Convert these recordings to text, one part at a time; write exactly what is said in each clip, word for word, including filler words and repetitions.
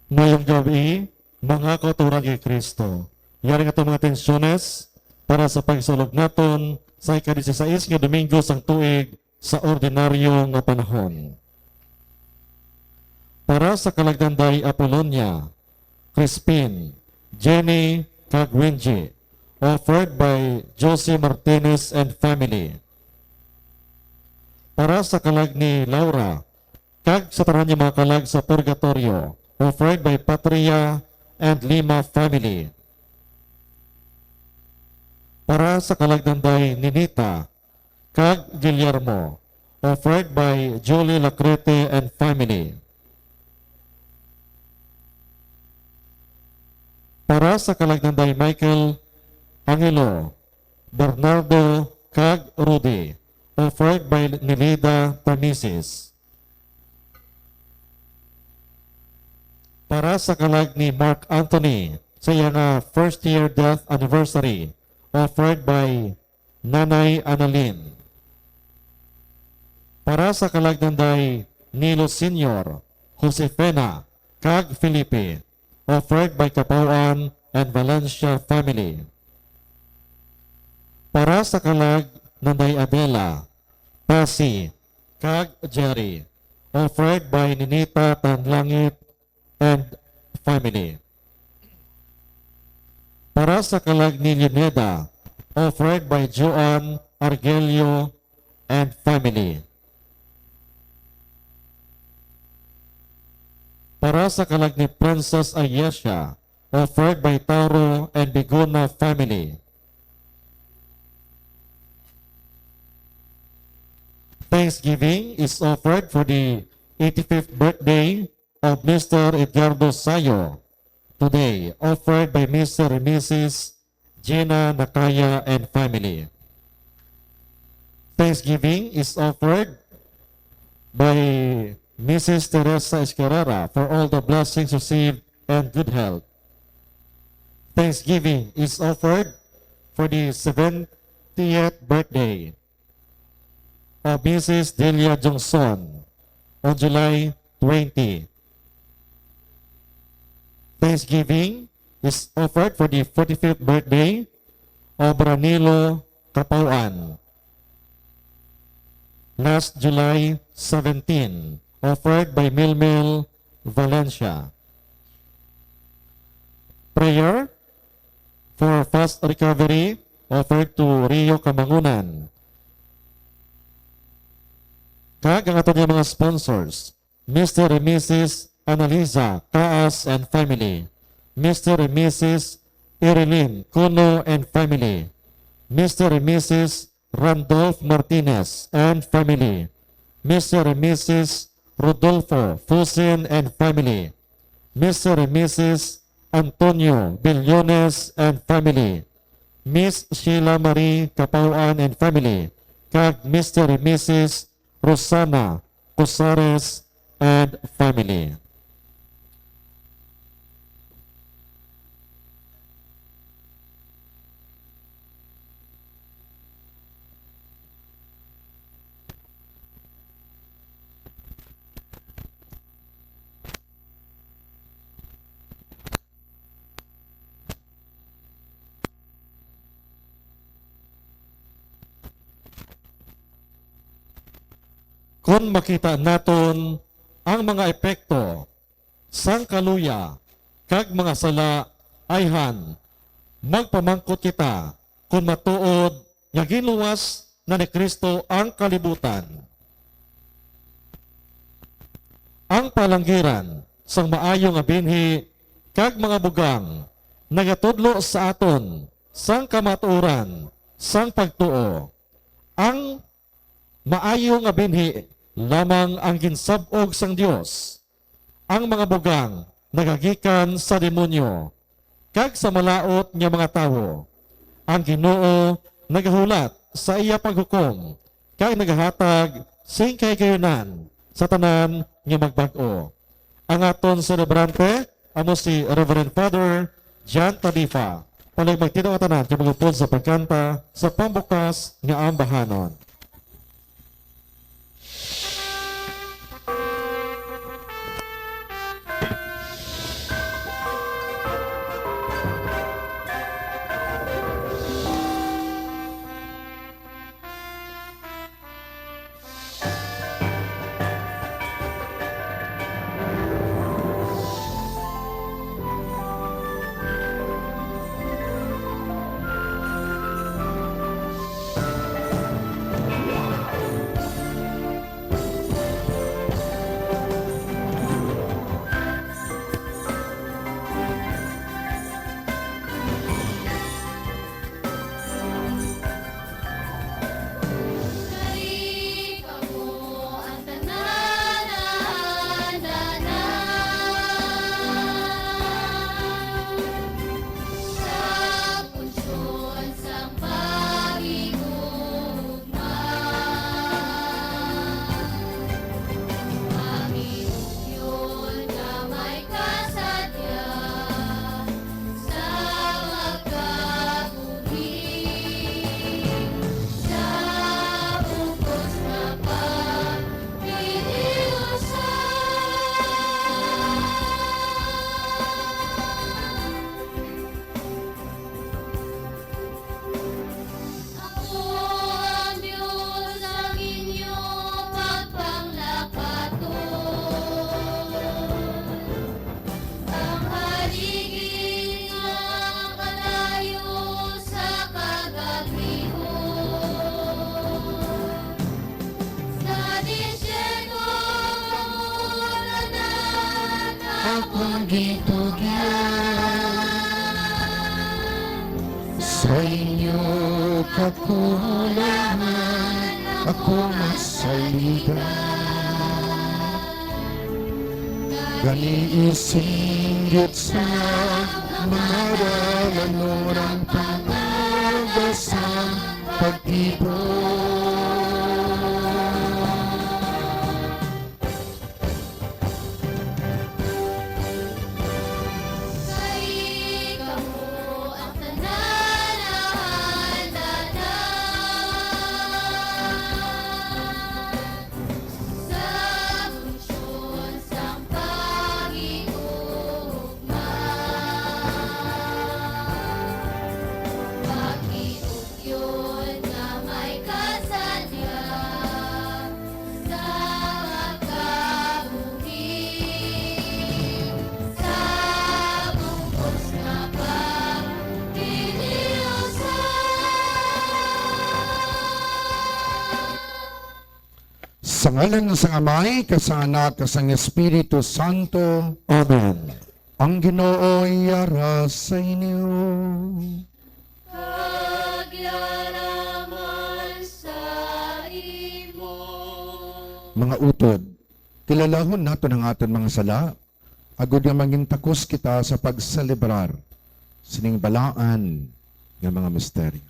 Mayong gabi, mga kauturan kay Kristo. Yari nga itong mga atensyones para sa pagsulog naton sa ika-dieciséis nga Domingo sang tuig sa ordinaryo nga panahon. Para sa kalag ni Nanday Apolonia, Crispin, Jenny, kag Winji, offered by Josie Martinez and family. Para sa kalag ni Laura, kag sa tanan nga mga kalag sa purgatorio, offered by Patria and Lima family. Para sa kalag ni Nanday Ninita kag Guillermo, offered by Julie Lacrete and family. Para sa kalag ni Nanday Michael Angelo, Bernardo, kag Rudy, offered by Nelida Tamisis. Para sa kalag ni Mark Anthony sa iya nga first year death anniversary, offered by Nanay Annalyn. Para sa kalag ni Nanday Nilo Senior, Josefina, kag Felipe, offered by Capauan and Valencia family. Para sa kalag ni Nanday Adela, Pasi, kag Jerry, offered by Ninita Tanlangit and family. Para sa kalag ni Leoneda, offered by Joan Argelio and family. Para sa kalag ni Princess Ayesha, offered by Taro and Bigona family. Thanksgiving is offered for the eighty-fifth birthday of Mister Edgardo Sayo, today offered by Mister and Missus Gina Nakaya and family. Thanksgiving is offered by Missus Teresa Escarrera for all the blessings received and good health. Thanksgiving is offered for the seventieth birthday of Missus Delia Jongson on July twenty. Thanksgiving is offered for the forty-fifth birthday of Ranilo Capauan, last July seventeen, offered by Milmil Valencia. Prayer for fast recovery offered to Rio Kamangunan. Kag ang aton nga mga sponsors, Mister and Missus Analiza Caas and family, Mister and Missus Erilyn Cuno and family, Mister and Missus Randolph Martinez and family, Mister and Missus Rodolfo Fusin and family, Mister and Missus Antonio Billones and family, Miss Sheila Marie Capauan and family, kag Mister and Missus Rosana Cosares and family. Kon makita naton ang mga epekto sang kaluya kag mga sala, ayhan, magpamangkot kita kon matuod nga ginluwas na ni Cristo ang kalibutan. Ang palanggiran sang maayo nga binhi kag mga bugang nagatudlo sa aton sang kamatuoran sang pagtuo. Ang maayo nga binhi lamang ang ginsab-og sang Dios. Ang mga bugang nagagikan sa demonyo kag sa malaut nga mga tawo. Ang Ginoo nagahulat sa iya paghukom kag nagahatag sing kahigayunan sa tanan nga magbag-o. Ang aton selebrante amo si Reverend Father John Tadifa. Palihog magtin-aw ang tanan kag mag-upod sa pagkanta sa pambukas nga ambahanon. akong gitugyan. Sa inyo kakulangan ako masaligan. Gani isinggit sa madala nurang pangagasa pagtipon. Kay kamo ang tanan nahanda na sa punsyon sang paghiugma. Paghiugma. Yun nga may kasadya sa kabuhi, sa bug-os nga pagtiniusa. Sa ngalan sang Amay, kag sang Anak, kag sang Espiritu Santo. Amen. Ang Ginoo yara sa inyo. Kag yara man sa imo. Mga utod, kilalahon naton ang aton mga sala, agod nga mangin takos kita sa pagselebrar sining balaan nga mga misteryo.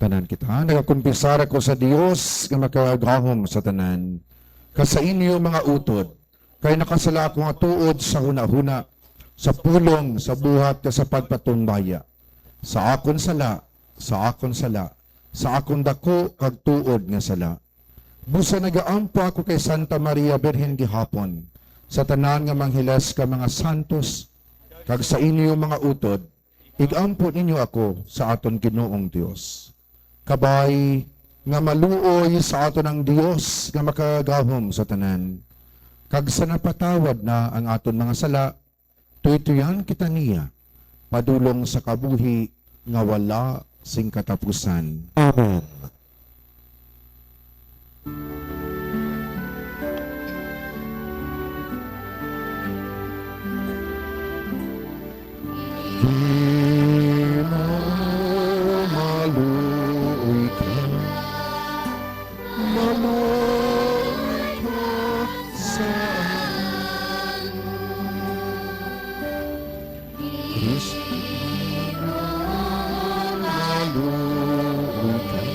Tanan kita, nagakumpisar ako sa Dios nga makagagahom sa tanan, kag sa inyo, mga utod, kay nakasala ako nga tuod sa hunahuna, sa pulong, sa buhat, kag sa pagpatumbaya. Sa akon sala, sa akon sala, sa akon daku kag tuod nga sala. Busa nagaampo ako kay Santa Maria Birhen gihapon, sa tanan nga mga angeles kag mga santos, kag sa inyo, mga utod, ig-ampo ninyo ako sa aton Ginoong Dios. Kabay nga maluoy sa aton ang Dios nga makagagahom sa tanan, kag sa napatawad na ang aton mga sala, tuytuyan kita niya padulong sa kabuhi nga wala sing katapusan. Amen. Ginoo, maluoy ka, maluoy ka sa amon. Kristo, maluoy ka.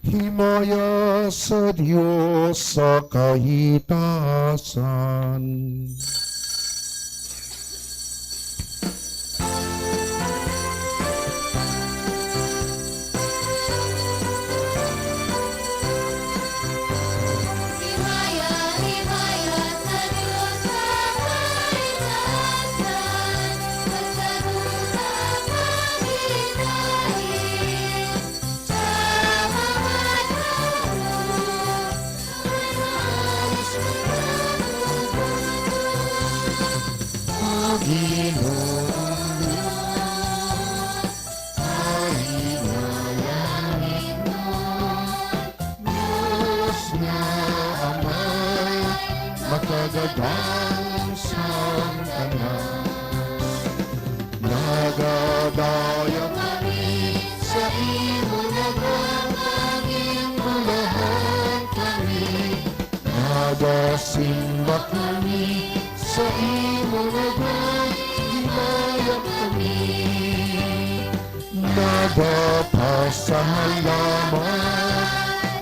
Himaya sa Dios sa kahitasan. Makagagahom sang tanan. Nagada Simba kami sa imo ngalan, himaya kami. Nagapasalamat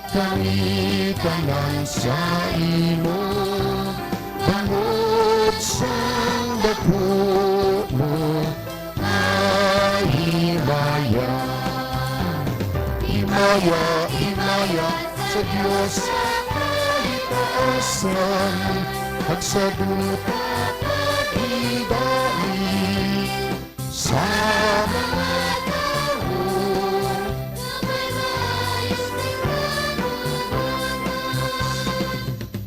kami tanan sa imo, bangod sang dako mo nga himaya. Himaya, himaya sa Dios sa kahitaasan, kag sa duta pagidali sa mga tawo nga may maayo nga tingala.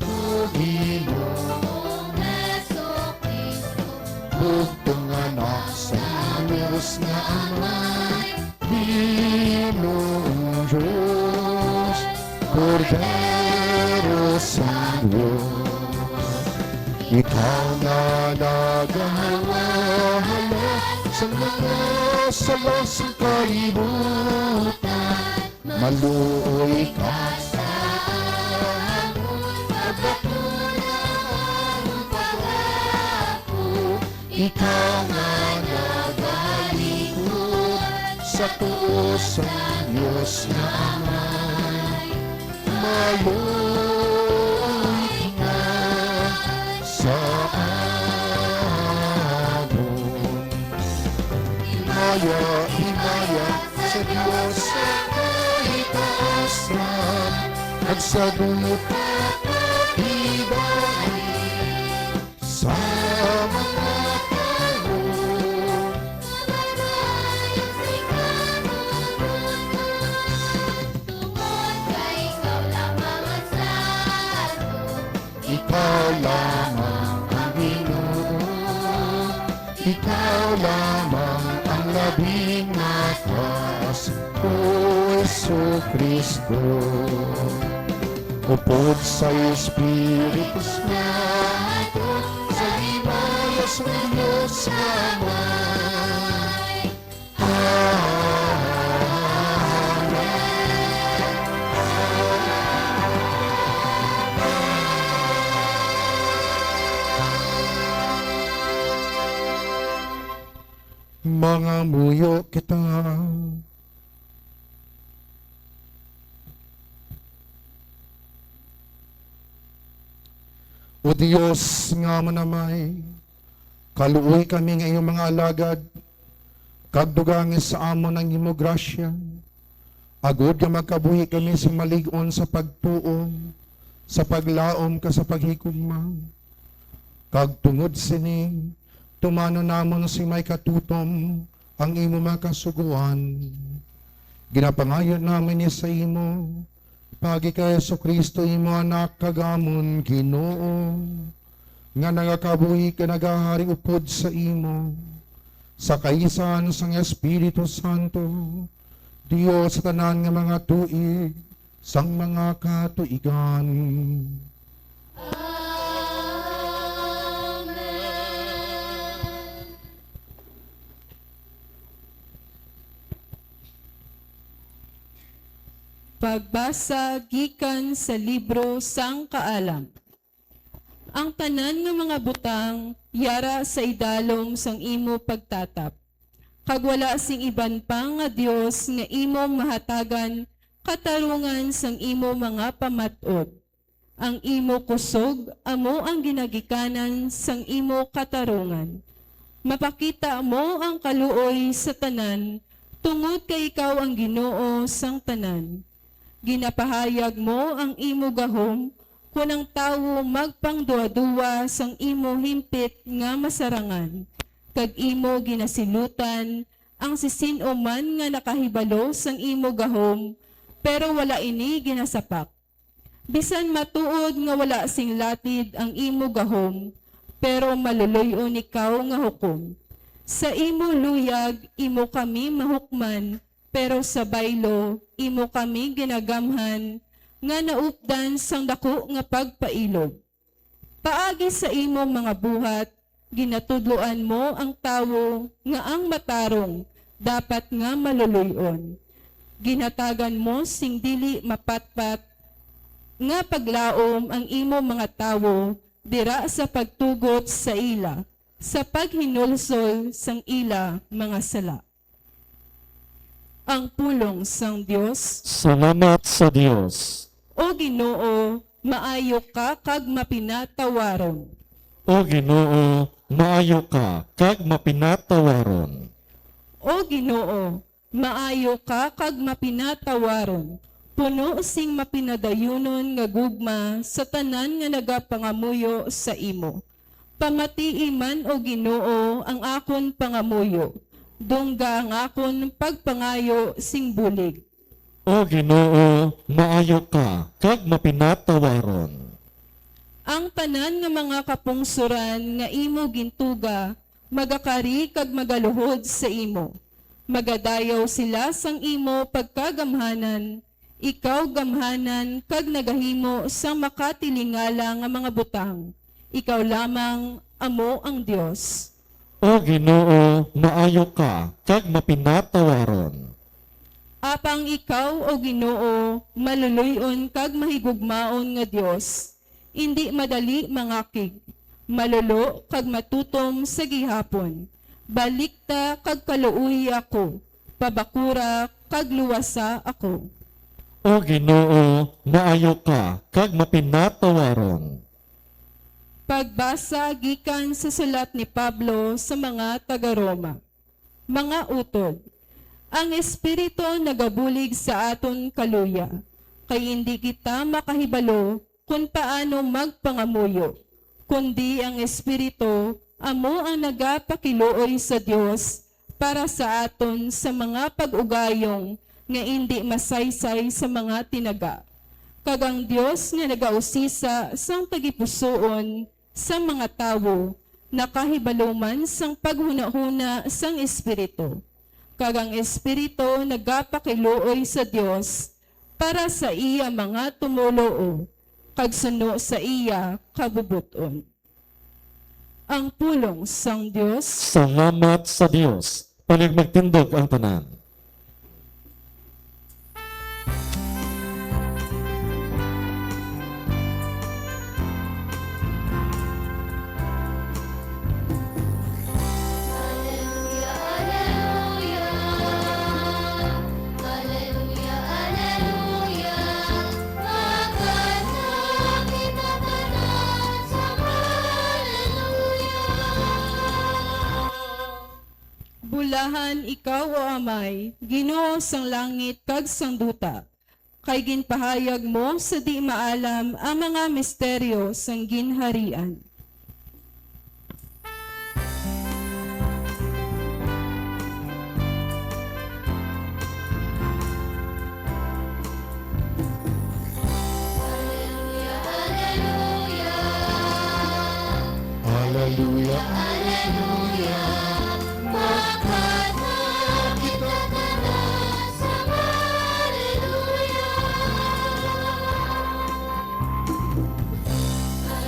O Ginoong Jesu-Cristo, bugtong Anak sang Dios nga Amay, Ginoong Dios, Kordero sang Dios, ikaw nga nagahawahala sa mga sala sang kalibutan, maluoy ka sa amon, pagbaton-an ang pag-apo. Ikaw nga nagalingkod sa tuo sang Dios nga Amay, maluoy ka sa amon. Himaya, himaya sa Dios sa kahitaasan, kag sa duta pagidali sa mga tawo nga may maayo nga tingala. Tungod kay ikaw lamang ang santo, ikaw lamang ang Ginoo, ikaw lamang ang labing mataas, O Jesu-Cristo. Upod sa Espiritu Santo, sa himaya sang Dios Amay. Amen. Mangamuyo kita. O Dios nga manamay, kaluoy kami nga iyong mga alagad, kag dugangi sa amon ang imo grasya, agod nga magkabuhi kami sa malig-on sa pagtuo, sa paglaom, kag sa paghigugma. Kag tungod sini, tumanon namon sing may katutom ang imo mga kasugoan. Ginapangayo namin ini sa imo, paagi kay Jesu-Cristo, imo Anak kag amon Ginoo, nga nagakabuhi kag nagahari upod sa imo, sa kaisahan sang Espiritu Santo, Dios sa tanan nga mga tuig sang mga katuigan. Amen. Pagbasa gikan sa libro sang Kaalam. Ang tanan nga mga butang yara sa idalom sang imo pagtatap, kag wala sing iban pa nga dios nga imo mahatagan katarungan sang imo mga pamat-od. Ang imo kusog amo ang ginagikanan sang imo katarungan. Mapakita mo ang kaluoy sa tanan, tungod kay ikaw ang Ginoo sang tanan. Ginapahayag mo ang imo gahom kon ang tawo magpangduhaduha sang imo himpit nga masarangan, kag imo ginasilutan ang sisin-o man nga nakahibalo sang imo gahom, pero wala ini ginasapak. Bisan matuod nga wala sing latid ang imo gahom, pero maluloy-on ikaw nga hukom. Sa imo luyag imo kami mahukman, pero sa baylo imo kami ginagamhan nga naupdan sang daku nga pagpailob. Paagi sa imo mga buhat, ginatudloan mo ang tawo nga ang matarong dapat nga maluloy-on. Ginhatagan mo sing dili mapatpat nga paglaom ang imo mga tawo dira sa pagtugot sa ila, sa paghinulsol sang ila mga sala. Ang pulong sang Dios. Salamat sa Dios. O Ginoo, maayo ka kag mapinatawaron. O Ginoo, maayo ka kag mapinatawaron. O Ginoo, maayo ka kag mapinatawaron, puno sing mapinadayunon nga gugma sa tanan nga nagapangamuyo sa imo. Pamatii man, O Ginoo, ang akon pangamuyo, dungga ang akon pagpangayo sing bulig. O Ginoo, maayo ka kag mapinatawaron. Ang tanan nga mga kapungsoran nga imo gintuga magakari kag magaluhod sa imo. Magadayaw sila sang imo pagkagamhanan. Ikaw gamhanan kag nagahimo sang makatilingala nga mga butang. Ikaw lamang amo ang Dios. O Ginoo, maayo ka kag mapinatawaron. Apang ikaw, O Ginoo, maluloy-on kag mahigugmaon nga Dios, indi madali mangakig, malulo kag matutom sa gihapon. Balikta kag kaluoyi ako, pabakura kag luwasa ako. O Ginoo, maayo ka kag mapinatawaron. Pagbasa gikan sa sulat ni Pablo sa mga taga-Roma. Mga utod, ang Espiritu nagabulig sa aton kaluya, kay indi kita makahibalo kon paano magpangamuyo, kundi ang Espiritu amo ang nagapakiluoy sa Dios para sa aton sa mga pag-ugayong nga indi masaysay sa mga tinaga. Kag ang Dios nga nagausisa sang tagipusoon sang mga tawo nakahibalo man sang paghunahuna sang Espiritu, kag ang Espiritu nagapakiluoy sa Dios para sa iya mga tumoluo kag suno sa iya kabubot-on. Ang pulong sang Dios. Salamat sa Dios. Pwede magtindog ang tanan. Bulahan ikaw, O Amay, Ginoo sang langit kag sang duta, kay ginpahayag mo sa di maalam ang mga misteryo sang ginharian. Aleluya, aleluya. Makata kita tanan sa aleluya.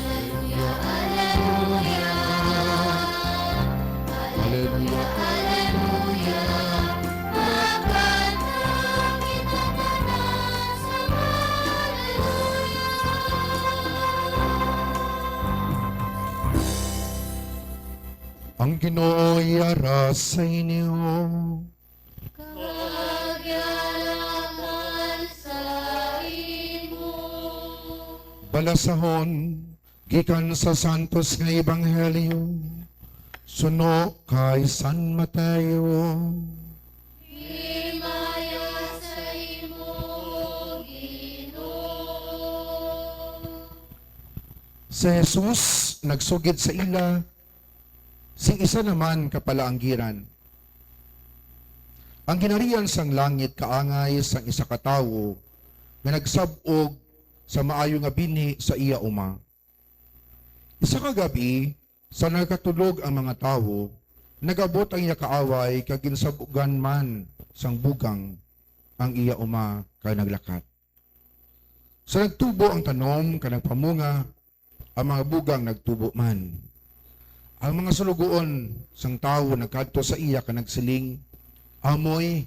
Aleluya, aleluya. Aleluya, aleluya. Makata kita tanan sa aleluya. Ang Ginoo yara sa inyo. Kag yara man sa imo. Balasahon gikan sa Santos nga Ebanghelyo suno kay San Mateo. Himaya sa imo, Ginoo. Si Jesus nagsugid sa ila sing isa naman ka palaanggiran. Ang ginharian sang langit kaangay sang isa ka tawo nga nagsab-og sa maayo nga binhi sa iya uma. Isa ka gab-i, sa nagakatulog ang mga tawo, nag-abot ang iya kaaway kag ginsab-ugan man sang bugang ang iya uma kag naglakat. Sa nagtubo ang tanom kag nagpamunga, ang mga bugang nagtubo man. Ang mga suloguon sang tawo nagkadto sa iya kag nagsiling, "Amoy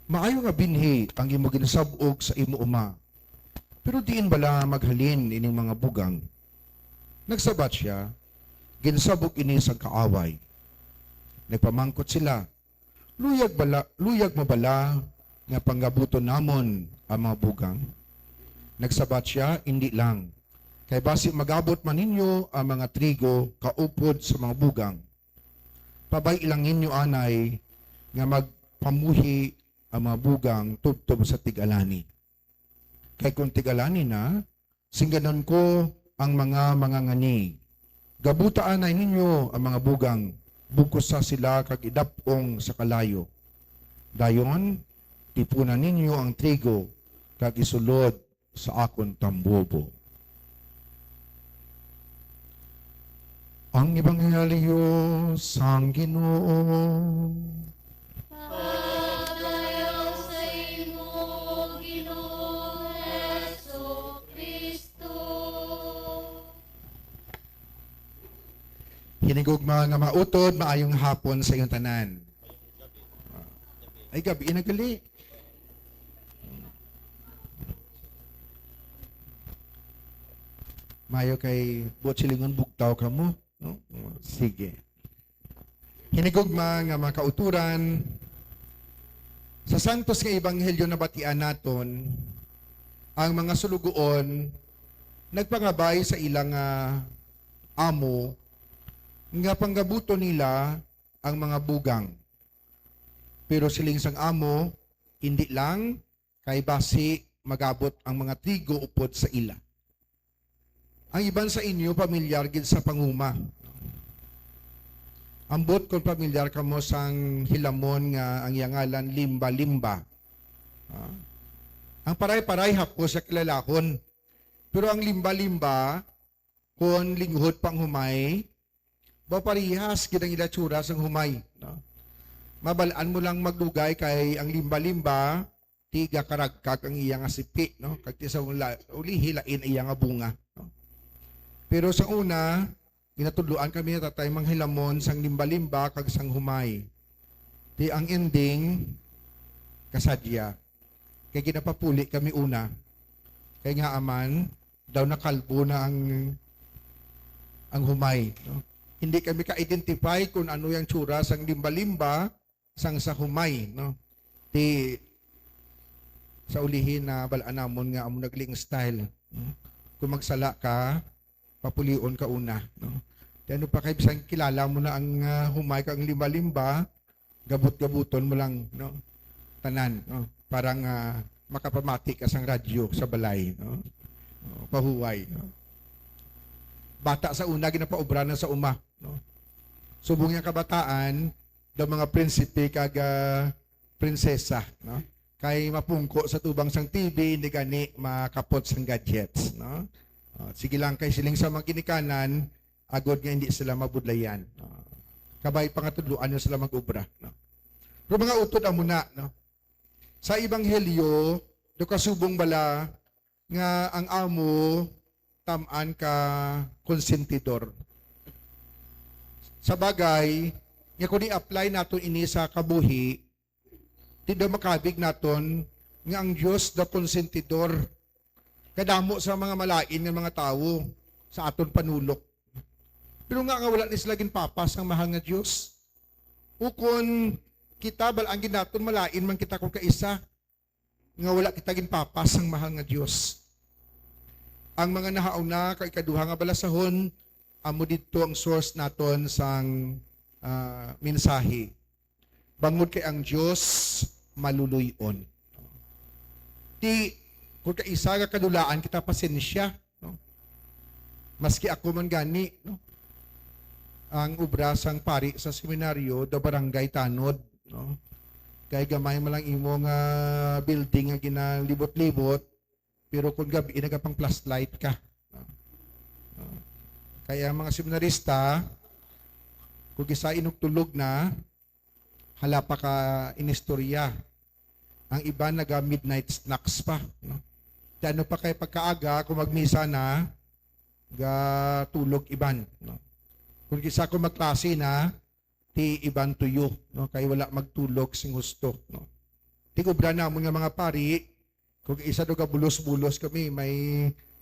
maayo nga binhi ang imo ginsab-og sa imo uma. "Pero diin bala maghalin ining mga bugang?" Nagsabat sia, "Ginsabog ini sang kaaway." Nagpamangkot sila, "Luyag bala, luyag mo bala nga panggabuton namon ang mga bugang?" Nagsabat sia, "Indi lang, kay basi magabot man ninyo ang mga trigo kaupod sa mga bugang. Pabay-i lang ninyo anay nga magpamuhi ang mga bugang tubtob sa tig-alani. Kay kung tig-alani na, singganon ko ang mga mangangani. Gabuta anay ninyo ang mga bugang, bugkosa sila kag idap-ong sa kalayo. Dayon, tipuna ninyo ang trigo kag isulod sa akon tambobo." Ang Ebanghelyo sang Ginoo. Padayon sa imo, Ginoong Jesu-Cristo. Hinigugma nga mautod, maayong hapon sa inyong tanan. Ay, gabi na gali. Mayo kay buot silingon, bugtaw kamo, no? O, sige. Hinigugma nga mga kauturan, sa santos nga ebanghelyo nabatian naton, ang mga sulugoon nagpangabay sa ilang, ah, amo nga panggabuton nila ang mga bugang. Pero siling sang amo, "Indi lang, kay basi magabot ang mga trigo upod sa ila." Ang iban sa inyo pamilyar gid sa panguma. Ambot kon pamilyar kamo sang hilamon nga ang iya ngalan limba-limba. Ah, ang paray-paray hapos sa kilalahon. Pero ang limba-limba, kon linghod pa ang humay, ba parehas gid ang ila tsura sang humay, no? Mabal-an mo lang magdugay kay ang limba-limba, ti gakaragkag ang iya nga sipi, no? Kag ti sa ula-, ulihi lain iya nga bunga, no? Pero sa una, ginatudloan kami ni Tatay manghilamon sang limba-limba kag sang humay. Ti ang ending, kasadya. Kay ginapapuli kami una. Kay nga aman, daw nakalbo na ang, ang humay, no? Hindi kami ka-identify kung ano yung tsura sang limba-limba, sang sa humay, no? Ti, sa ulihi na balaan namon nga amo nagling style, no? Kung magsala ka, papulion ka una, no? Ti ano pa kay bisan kilala mo na ang, ah, humay kag ang limba-limba, gabot-gabuton mo lang, no? Tanan, no? Parang, ah, makapamati ka sang radyo sa balay, no? O, pahuway, no? Bata sa una, ginapaubra na sa uma, no? Subong yang kabataan, daw mga prinsipe kag, ah, prinsesa, no? Kay mapungko sa tubang sang T V, hindi gani makapot sang gadgets, no? O, sige lang, kay siling sa mga ginikanan, agod nga hindi sila mabudlayan. Ah, kabay pa nga tudloan nyo sila mag-obra, no? Pero mga utod amo na, no? Sa ebanghelyo, do kasubong bala nga ang amo tam-an ka konsentidor? Sa bagay, nga kung i-apply nato ini sa kabuhi, di daw makabig naton nga ang Dios daw konsentidor kadamo sa mga malain nga mga tawo sa aton panulok. Pero nga, nga wala ni sila ginpapas ang mahal nga Dios. Ukon kita, bal-an gid naton, malain man kita kung kaisa, nga wala kita ginpapas ang mahal nga Dios. Ang mga nahauna kag ikaduha nga balasahon, amo didto ang source naton sang, ah, mensahe. Bangod kay ang Dios maluluy-on. Ti, kung kaisa nga kadulaan kita, pasensya, no? Maski ako man gani, no? Ang obra sang pari sa seminaryo, the barangay tanod, no? Kay gamay man lang imo nga building nga ginalibot-libot, pero kung gabi, nagapang flashlight ka. No? No? Kaya ang mga seminarista, kung isa inugtulog na, hala pa ka inistorya. Ang iban naga midnight snacks pa, no? Ti ano pa kay pagkaaga, kung magmisa na, gatulog iban, no? Kung isa kung magklase na, ti iban tuyo, no? Kay wala magtulog sing husto, no? Ti obra namon nga mga pari, Kung isa do ka bulos-bulos kami, may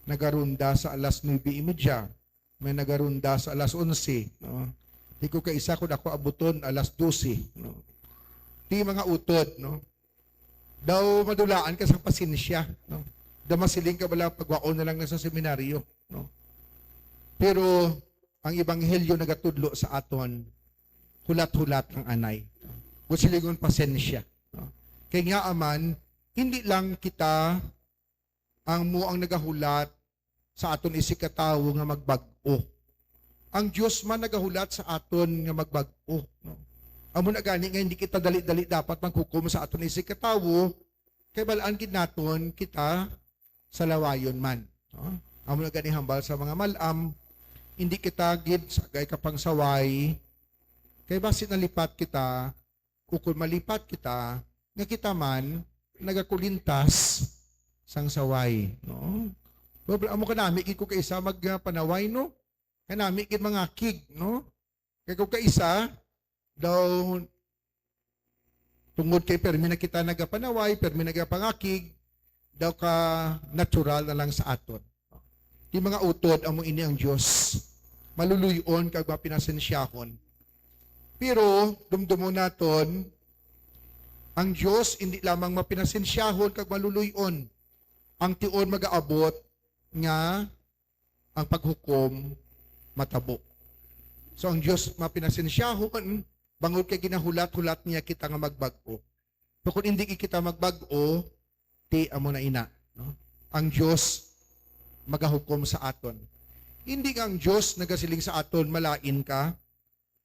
nagarunda sa alas nuebe y media, may nagarunda sa alas onse, no? Di ko kaisa kung ako abuton alas dose, no? Ti mga utod, no? Daw madulaan ka sa pasensya, no? Daw masiling ka bala pagwaon na lang na sa seminaryo, no? Pero ang ebanghelyo nagatudlo sa aton, hulat-hulat ang anay. Kung silingon, pasensya, no? Kay nga aman, hindi lang kita ang mo ang nagahulat sa aton isigkatawo nga magbag-o. Ang Dios man nagahulat sa aton nga magbag-o, no? Amo na gani nga hindi kita dali-dali dapat maghukom sa aton isigkatawo, kay balaan gid naton kita salawayon man, no? Amo na gani hambal sa mga mal-am, hindi kita gid sagay ka pangsaway, kay basi nalipat kita, ukon malipat kita, nga kita man nagakulintas sang saway, no? Well, amo kanami gid ko kaisa magpanaway, no? Kanami gid mangakig, no? Kay kung kaisa daw, tungod kay permi na kita nagapanaway, permi nagapangakig, daw ka natural na lang sa aton. Ti mga utod, amo ini ang Dios, maluluy-on kag mapinasensyahon. Pero dumdumon naton, ang Dios hindi lamang mapinasensyahon kag maluluy-on. Ang tion magaabot nga ang paghukom matabo. So ang Dios mapinasensyahon, bangod kay ginahulat-hulat niya kita nga magbag-o. Pero kung hindi kita magbag-o, ti amo na ina, no? Ang Dios magahukom sa aton. Hindi nga ang Dios nagasiling sa aton, "Malain ka,"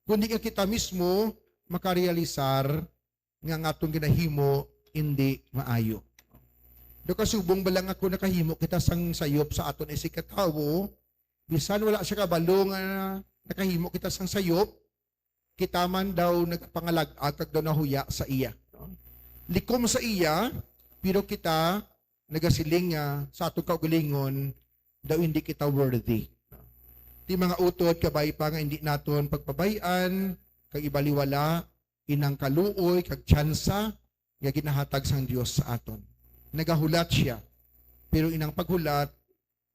kundi nga kita mismo makarealisar nga ang aton ginahimo hindi maayo. Do kasubong ba lang ako nakahimo kita sang sayop sa aton isigkatawo, bisan wala siya kabalo nga nakahimo kita sang sayop, kita man daw nagpangalag-ag kag daw nahuya sa iya, no? Likom sa iya, pero kita nagasiling nga sa aton kaugalingon daw hindi kita worthy. Ti mga utod, kabay pa nga hindi naton pagpabay-an kag ibaliwala inang kaluoy kag tsansa nga ginahatag sang Dios sa aton. Nagahulat siya, pero inang paghulat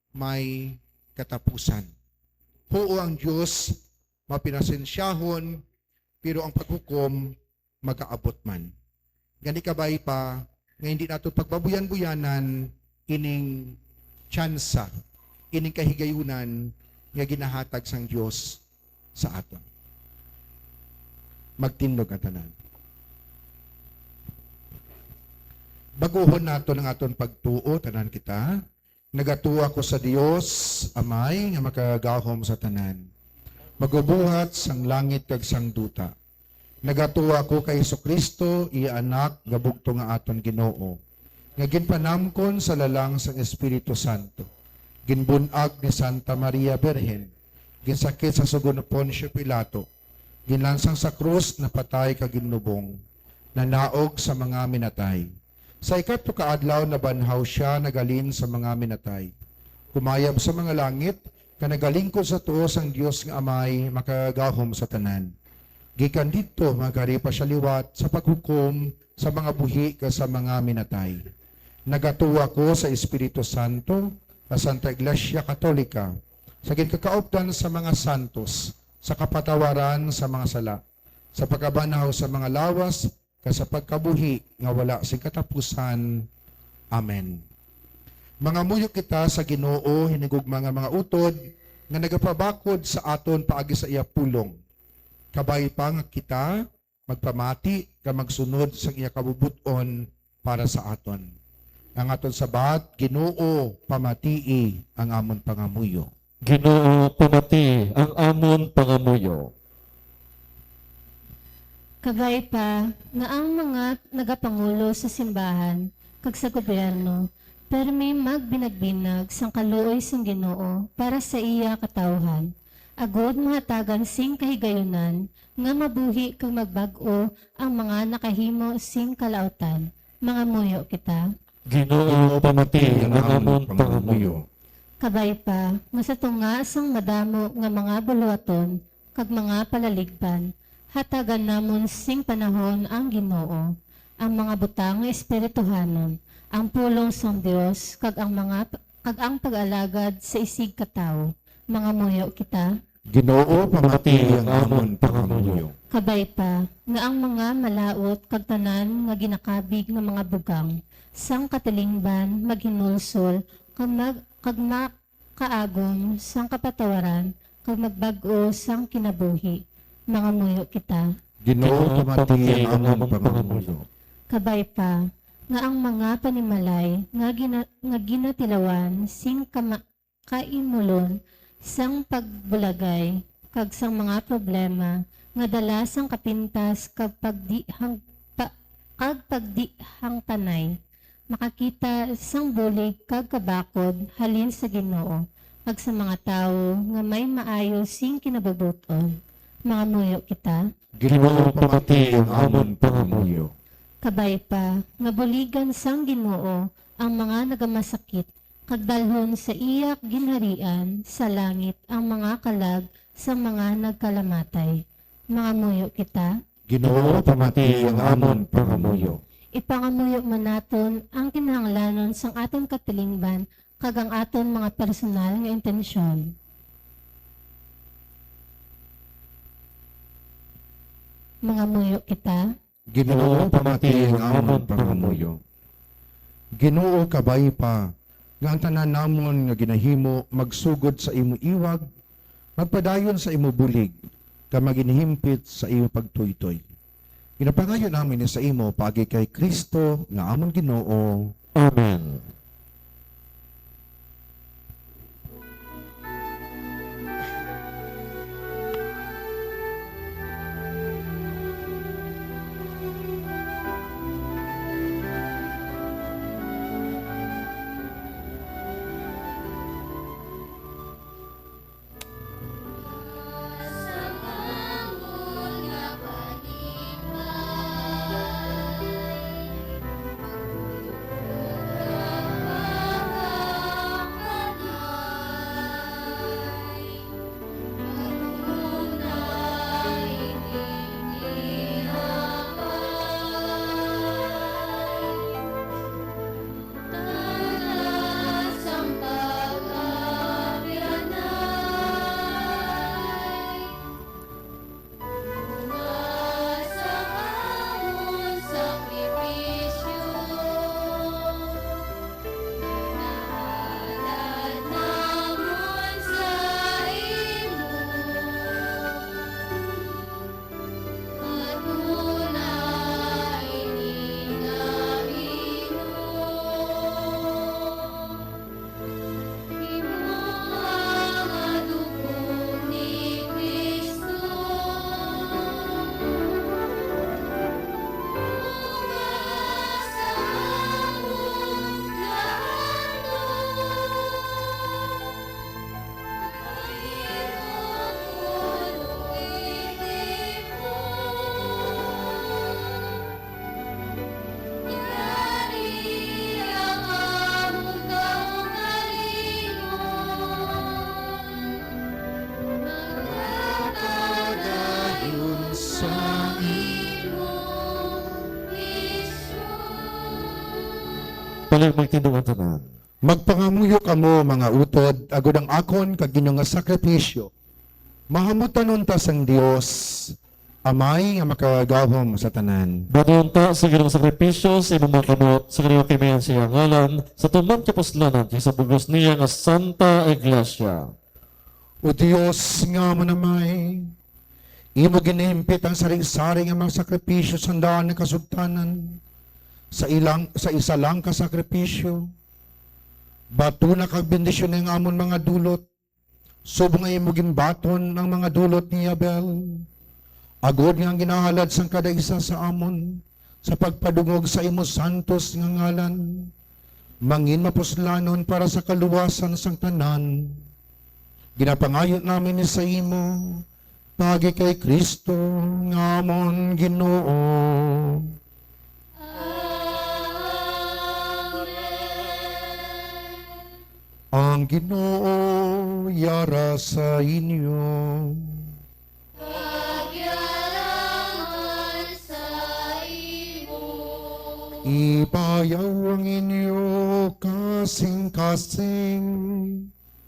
may katapusan. Huo, ang Dios mapinasensyahon, pero ang paghukom magaabot man. Gani kabay pa nga hindi nato pagbabuyan-buyanan ining tsansa, ining kahigayunan nga ginahatag sang Dios sa aton. Magtindog ang tanan. Baguhon naton ang aton pagtuo, tanan kita. Nagatuo ako sa Dios, Amay, nga makagagahom sa tanan, magubuhat sang langit kag sang duta. Nagatuo ako kay Jesu-Cristo, iya Anak nga bugtong nga aton Ginoo, nga ginpanamkon sa lalang sang Espiritu Santo, ginbun-ag ni Santa Maria Birhen, ginsakit sa sugo ni Poncio Pilato, ginlansang sa krus, napatay kag ginlubong, nanaog sa mga minatay. Sa ikatlo ka adlaw nabanhaw sia, naghalin sa mga minatay, kumayab sa mga langit, kag nagalingkod sa tuo sang Dios nga Amay, makagagahom sa tanan. Gikan didto magari pa sia liwat sa paghukom sa mga buhi kag sa mga minatay. Nagatuo ako sa Espiritu Santo, sa Santa Iglesia Katolika, sa ginkakaupdan sa mga santos, sa kapatawaran sa mga sala, sa pagkabanhaw sa mga lawas, kag sa pagkabuhi nga wala sing katapusan. Amen. Mangamuyo kita sa Ginoo, hinigugma nga mga utod, nga nagapabakod sa aton paagi sa iya pulong. Kabay pa nga kita magpamati kag magsunod sang iya kabubut-on para sa aton. Ang aton sabat: Ginoo, pamatii ang amon pangamuyo. Ginoo, pamati ang amon pangamuyo. Kabay pa nga ang mga nagapangulo sa simbahan kag sa gobyerno permi magbinagbinag sang kaluoy sang Ginoo para sa iya katawuhan, agod mahatagan sing kahigayunan nga mabuhi kag magbag-o ang mga nakahimo sing kalautan. Mangamuyo kita. Ginoo, pamati ang amon pangamuyo. Kabay pa nga sa tunga sang madamo nga mga buluhaton kag mga palaligpan, hatagan namon sing panahon ang Ginoo, ang mga butang nga espirituhanon, ang pulong sang Dios, kag ang mga, kag ang pag-alagad sa isig ka tawo. Mangamuyo kita. Ginoo, pamati ang amon pangamuyo. Kabay pa nga ang mga malaut kag tanan nga ginakabig nga mga bugang sang katilingban maghinulsol kag mag-, kag makaagom sang kapatawaran kag magbag-o sang kinabuhi. Mangamuyo kita. Ginoo, pamati ang amon pangamuyo. Kabay pa nga ang mga panimalay nga gina-, nga ginatilawan sing kama-, kaimulon sang pagbulagay kag sang mga problema nga dala sang kapintas kag pagdihang pa-, kag pagdihangtanay makakita sang bulig kag kabakod halin sa Ginoo kag sa mga tawo nga may maayo sing kinabubot-on. Mangamuyo kita. Ginoo, pamati ang amon pangamuyo. Kabay pa nga buligan sang Ginoo ang mga nagamasakit, kag dalhon sa iya ginharian sa langit ang mga kalag sang mga nagkalamatay. Mangamuyo kita. Ginoo, pamati ang amon pangamuyo. Ipangamuyo man naton ang kinahanglanon sang aton katilingban kag ang aton mga personal nga intensyon. Mangamuyo kita. Ginoo, pamati ang amon pangamuyo. Ginoo, kabay pa nga ang tanan namon nga ginahimo magsugod sa imo iwag, magpadayon sa imo bulig, kag maginhimpit sa imo pagtuytoy. Ginapangayo namin ni sa imo paagi kay Cristo nga amon Ginoo. Amen. Pali magtindog ang tanan. Magpangamuyo kamo, mga utod, agod ang akon kag inyo nga sakripisyo mahamutanon ta sang Dios, Amay nga makagagahom sa tanan. Bati unta sa Ginoong sakripisyo sa imong mga kamot, sa kaliwat-limayan sa iyang ngalan, sa tuman kapuslanan kag sa bug-os niya nga Santa Iglesia. O Dios nga manamay, imo ginhimpit ang sari-sari nga mga sakripisyo sang daan nga kasugtanan sa ilang, sa isa lang ka sakripisyo. Batuna kag bendisyoni ang amon mga dulot, subong nga imo ginbaton ang mga dulot ni Abel, agod nga ang ginahalad sang kada isa sa amon sa pagpadungog sa imo santos nga ngalan mangin mapuslanon para sa kaluwasan sang tanan. Ginapangayo namin ni sa imo paagi kay Cristo nga amon Ginoo. Amen. Ang Ginoo yara sa inyo. Kag yara man sa imo. Ibayaw ang inyo kasing-kasing.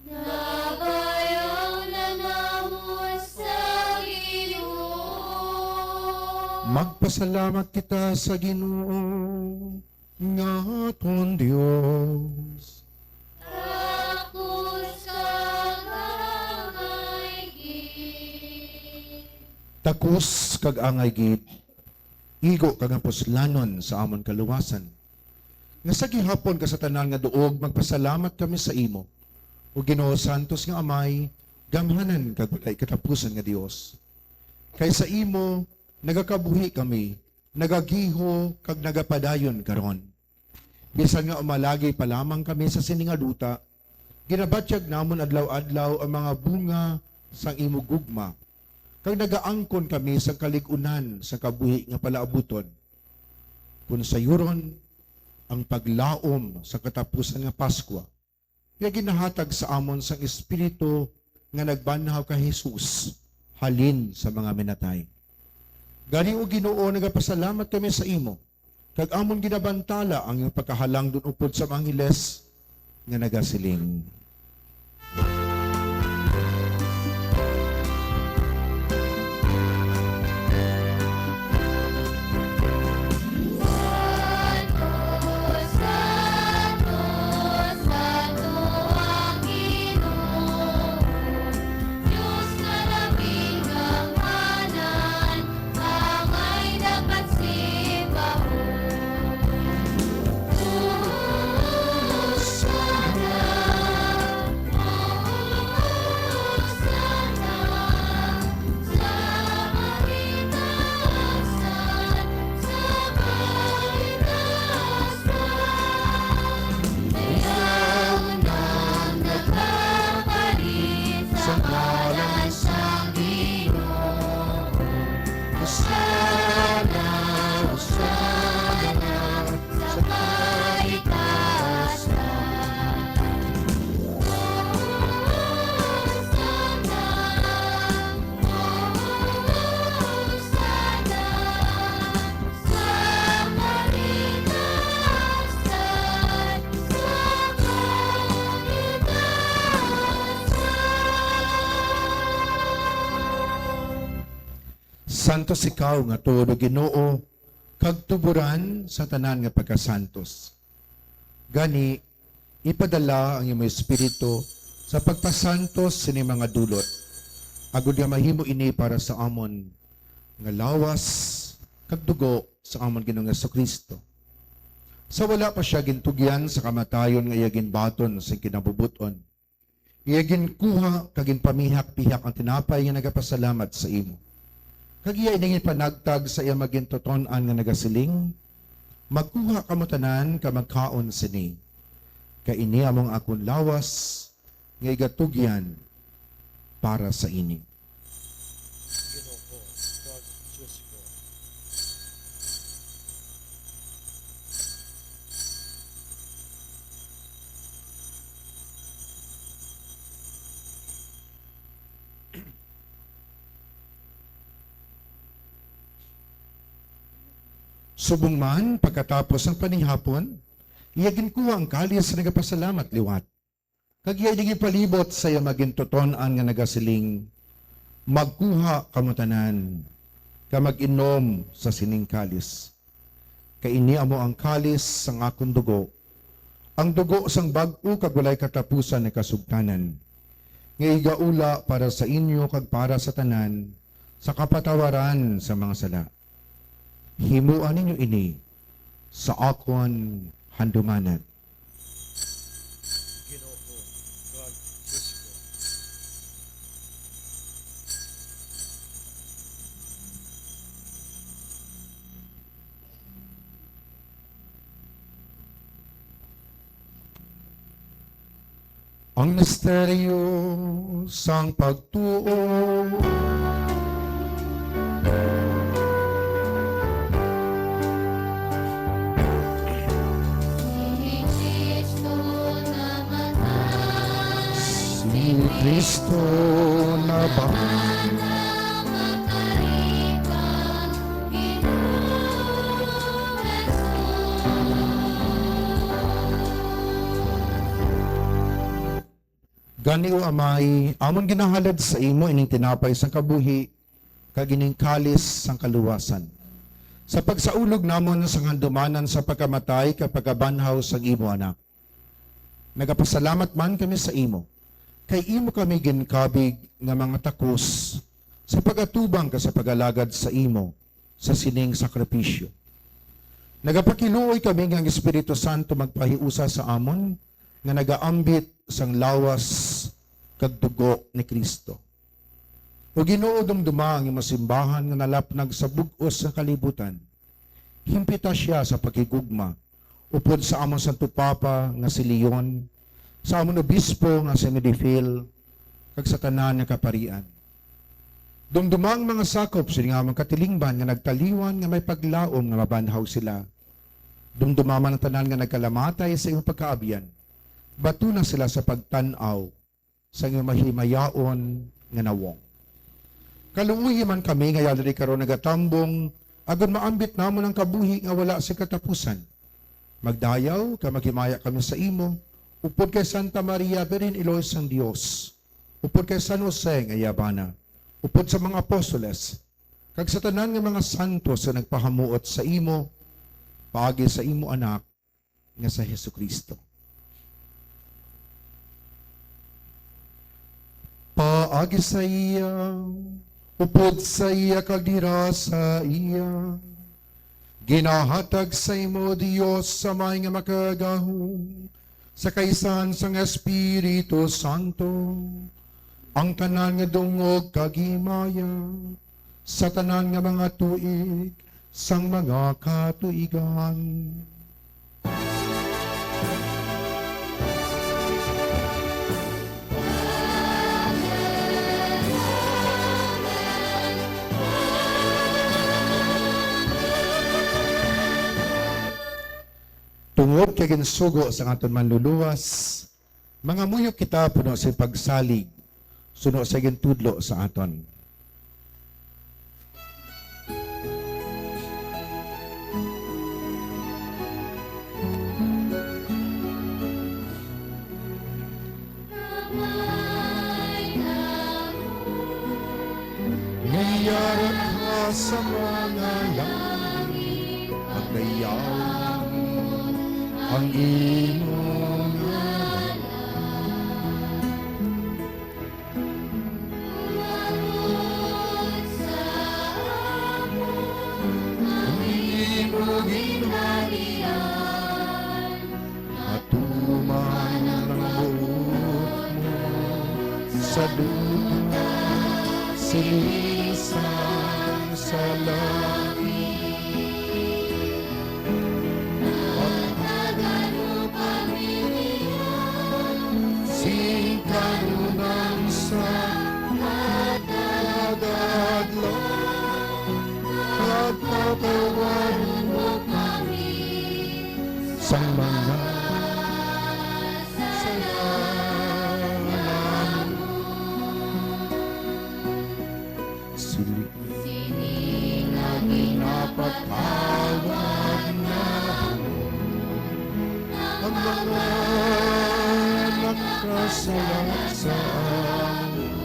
Nabayaw na namon sa Ginoo. Magpasalamat kita sa Ginoo nga aton Dios. Takos kag angay gid. Takos kag angay gid. Igo kag kapuslanon sa amon kaluwasan, nga sa gihapon kag sa tanan nga duog magpasalamat kami sa imo, O Ginoo, santos nga Amay, gamhanan kag walay katapusan nga Dios. Kay sa imo nagakabuhi kami, nagagiho kag nagapadayon karon. Bisan nga umalagi pa lamang kami sa sini nga duta, ginabatyag namon adlaw-adlaw ang mga bunga sang imo gugma, kag nagaangkon kami sang kalig-unan sang kabuhi nga palaabuton, kon sayuron ang paglaom sa katapusan nga Paskwa nga ginahatag sa amon sang Espiritu nga nagbanhaw kay Jesus halin sa mga minatay. Gani, O Ginoo, nagapasalamat kami sa imo, kag amon ginabantala ang iyang pagkahalangdon upod sa mga angeles nga nagasiling: Sa ngalan sang Ginoo. Hosana, Hosana sa kaitaasan. Hosana, Hosana. Santos ikaw nga tuod, O Ginoo, kag tuboran sa tanan nga pagkasantos. Gani, ipadala ang imo Espiritu sa pagpasantos sini mga dulot, agod nga mahimo ini para sa amon nga lawas kag dugo sa amon Ginoong Jesu-Cristo. Sa wala pa sia gintugyan sa kamatayon nga iya ginbaton sing kinabubot-on, iya ginkuha kag ginpamihak-pihak ang tinapay nga nagapasalamat sa imo, kag iya ini ginpanagtag sa iya magintuton-an nga nagasiling: Magkuha kamo tanan kag magkaon sini, kay ini amo ang akon lawas nga igatugyan para sa inyo. Ginoo ko, kag Dios ko. Subong man, pagkatapos sang panihapon, iya ginkuha ang kalis sa nagapasalamat liwat, kag iya ini ginpalibot sa iya magintuton-an nga nagasiling: Magkuha kamo tanan, kag mag-inom sa sining kalis, kay ini amo ang kalis sang akon dugo, ang dugo sang bag-o kag walay katapusan nga kasugtanan, nga igaula para sa inyo kag para sa tanan sa kapatawaran sa mga sala. Himoa ninyo ini sa akon handumanan. Ginoo ko, kag Dios ko. Ang misteryo sang pagtuo. Si Cristo namatay. Si Cristo namatay. Ginoo Jesus, Gani, O Amay, amon ginahalad sa imo ining tinapay sang kabuhi kag ining kalis sang kaluwasan, sa pagsaulog namon sang handumanan sa pagkamatay kag pagkabanhaw sang imo Anak. Nagapasalamat man kami sa imo, kay imo kami ginkabig nga mga takos sa pag-atubang kag sa pag-alagad sa imo sa sining sakripisyo. Nagapakiluoy kami nga ang Espiritu Santo magpahiusa sa amon nga nagaambit sang lawas kag dugo ni Cristo. O Ginoo, dumduma ang imong simbahan nga nalapnag sa bug-os nga kalibutan. Himpita sia sa paghigugma upod sa amon Santo Papa nga si Leon, sa amon Obispo nga si Medifil, kag sa tanan nga kaparian. Dumduma ang mga sakop sini nga amon katilingban nga nagtaliwan nga may paglaom nga mabanhaw sila. Dumduma man ang tanan nga nagkalamatay sa imong pagkaabyan. Batuna sila sa pagtan-aw sang imong mahimayaon nga nawong. Kaluoyi man kami nga yari karon nagatambong, agod maambit namon ang kabuhi nga wala sing katapusan. Magdayaw kag maghimaya kami sa imo, upod kay Santa Maria, Birhen Iloy sang Dios, upod kay San Jose nga iya bana, upod sa mga apostoles, kag sa tanan nga mga santos nga nagpahamuot sa imo, paagi sa imo Anak, nga sa Jesu-Cristo. Paagi sa iya, upod sa iya, kag dira sa iya, ginahatag sa imo, Dios Amay nga Makagagahom, sa kaisahan sang Espiritu Santo, ang tanan nga dungog kag himaya, sa tanan nga mga tuig sang mga katuigan. Tungod kay ginsugo sang aton Manluluwas, mangamuyo kita puno sing pagsalig suno sa gintudlo sa aton. Nga iyara ka sa mga langit, pagdayawon ang imo ngalan. Umabot sa amon ang imo ginharian. Matuman ang buot mo sa duta, siling sang sa langit. Pagtagan mo kami niyan sing kanunang sa kada adlaw, pagpatawaron mo kami sang mga sala namon. Sini, sini nga ginapatawad namon ang mga nakasala sa amon.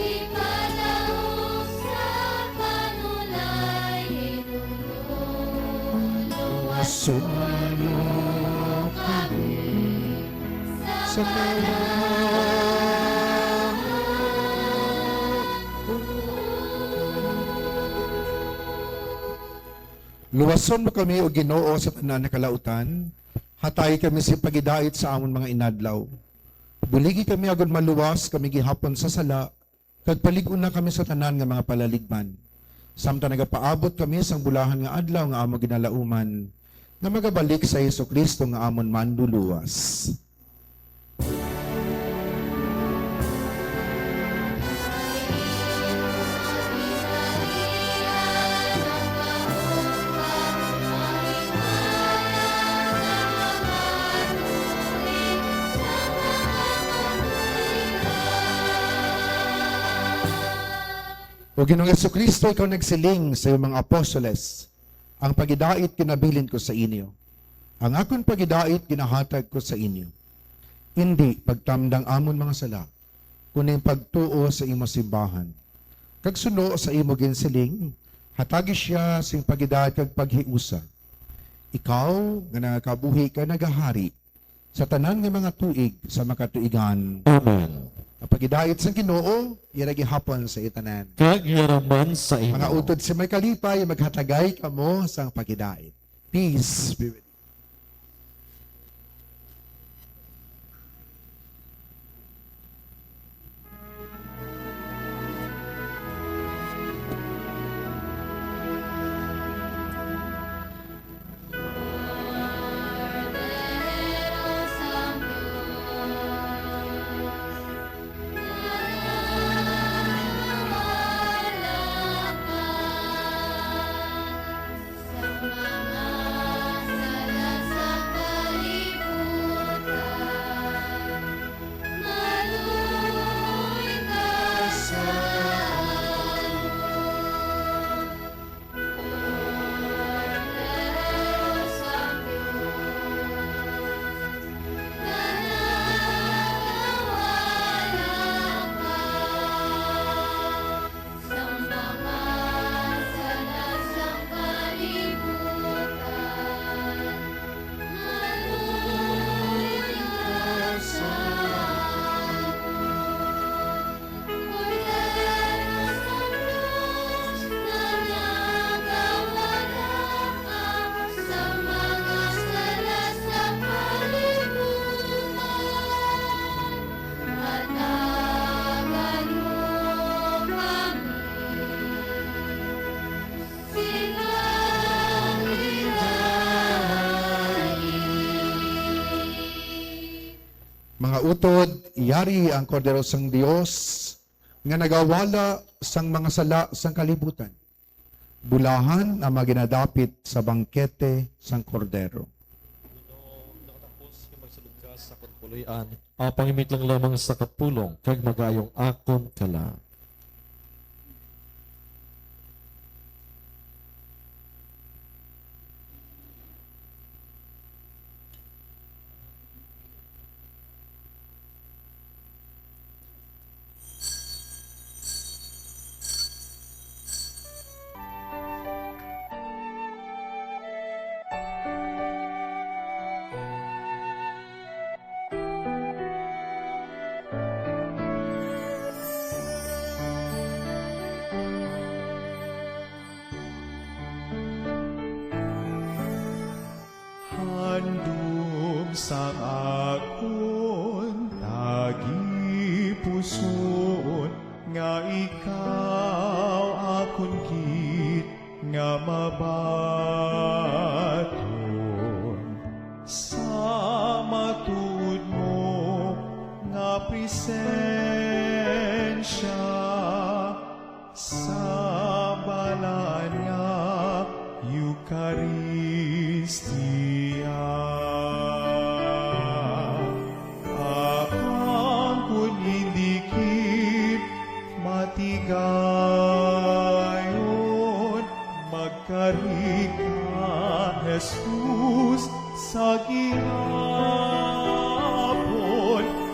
Ipadaog sa panulay, Ginoo, luwason mo kami sa kalag. Luwason mo kami, O Ginoo, sa tanan nga kalautan. Hatayi kami sa paghidait sa amon mga inadlaw. Buligi kami agod maluwas kami gihapon sa sala, kag palig-una kami sa tanan nga mga palaligban, samtang nagapaabot kami sang bulahan nga adlaw nga amon ginalauman, nga magabalik si Jesu-Cristo nga amon Manluluwas. O Ginoong Jesu-Cristo, ikaw nagsiling sa iyong mga apostoles, Ang pagidait kinabilin ko sa inyo. Ang akon pagidait ginahatag ko sa inyo. Indi pagtamdang amon mga sala, kundi pagtuo sa imo simbahan. Kag suno sa imo ginsiling, hatagi sia sing pagidait kag paghiusa. Ikaw nga nagakabuhi kag nagahari sa tanan nga mga tuig sa makatuigan. Amen. Ang pagidait sang Ginoo, ira gihapon sa itanan. Kag ira man sa imo. Mga utod sa may kalipay, maghatagay kamo sang pagidait. Peace be with you. Mga utod, yari ang Kordero sang Dios nga nagawala sang mga sala sang kalibutan. Bulahan ang mga ginadapit sa bangkete sang Kordero. Ginoo, nakatapos nga magsulod ka sa akon puloy-an, ang pangimit lang lamang sa kapulong kag mag-aayong akon kala. Handom sang akon tagipusoon, nga ikaw akon gid nga mabaton sa matuod mo nga presensya. Sa balaan nga Eukaristia, apan kon indi gid matigayon, magkari ka, Jesus, sa gihapon,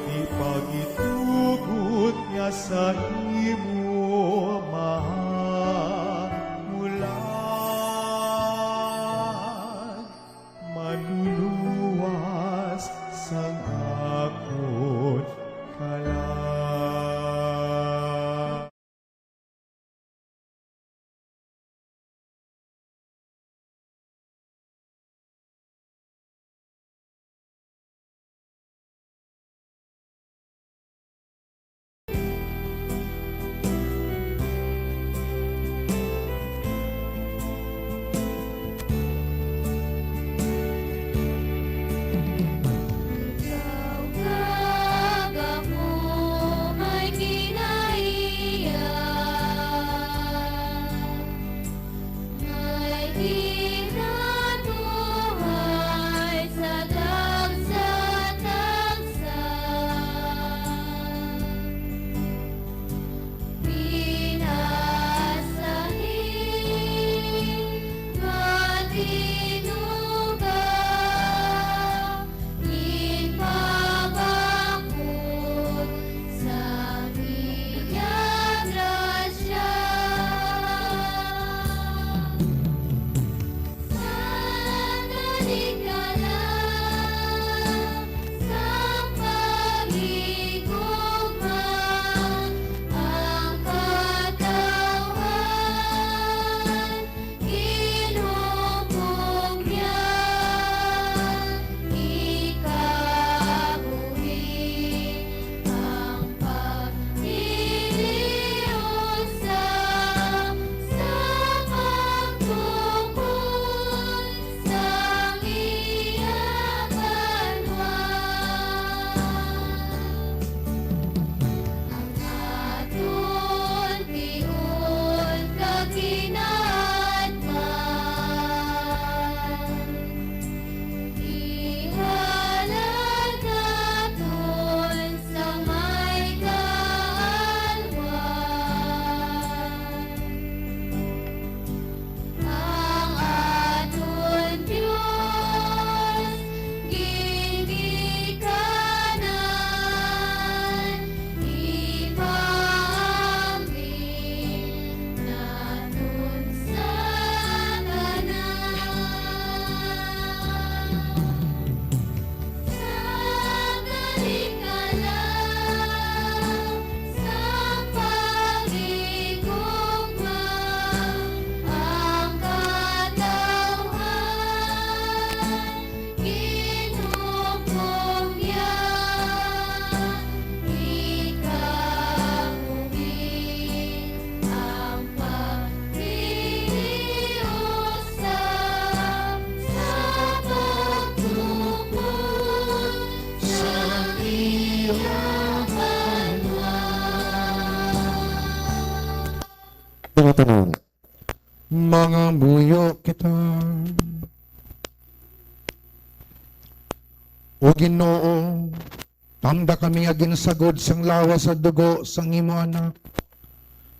di pagitugot nga sa imo mahamulan, manluluwas sang akon kala. Tumatanan. Mangamuyo kita. O Ginoo, tamda kami nga ginsagod sang lawas sa dugo sang imo Anak,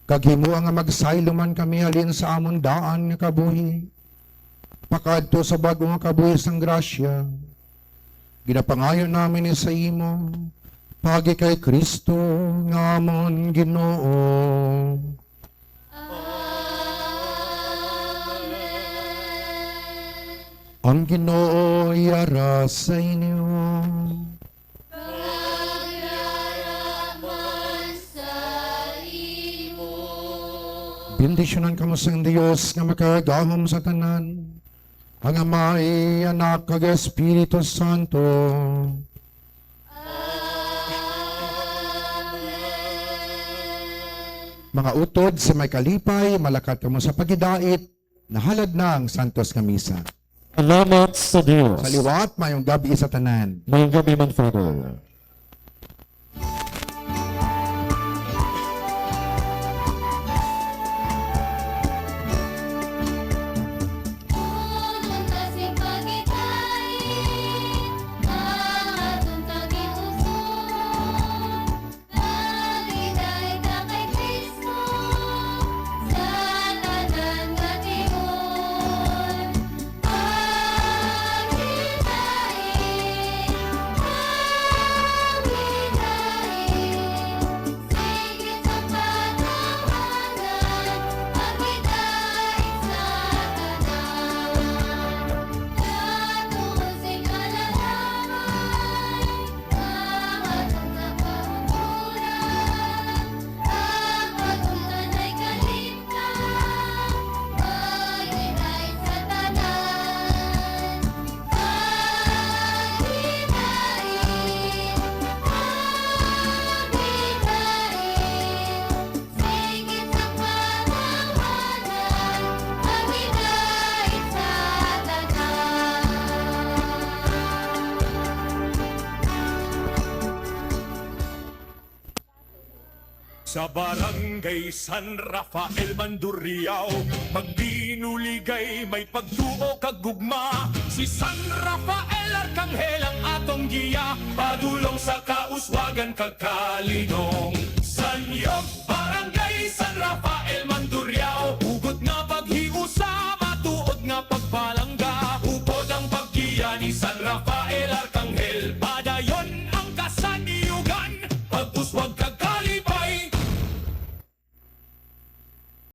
kag himoa nga magsaylo man kami halin sa amon daan nga kabuhi, pakaadto sa bag-o nga kabuhi sang grasya. Ginapangayo namin ni sa imo, paagi kay Cristo nga amon Ginoo. Amen. Ang Ginoo yara sa inyo. Pag-arap man sa imo. Bendisyonan kamo sang Dios nga makagagahom sa tanan, ang Amay, Anak, kag Espiritu Santo. Amen. Mga utod sa may kalipay, malakat kamo sa paghidait, nahalad na ang santos nga misa. Salamat sa Dios. Sa liwat, mayong gabi sa tanan. Mayong gabi man, Father. Sa Barangay San Rafael, Mandurriao, magbinuligay, may pagtuo kag gugma. Si San Rafael Arkanghel ang atong giya, padulong sa kauswagan kag kalinong. Sanyog, Barangay San Rafael, Mandurriao, hugot nga paghiusa, matuod nga pagpalangga, upod ang paggiya ni San Rafael Arkanghel. Padayon ang kasanyugan, pag-uswag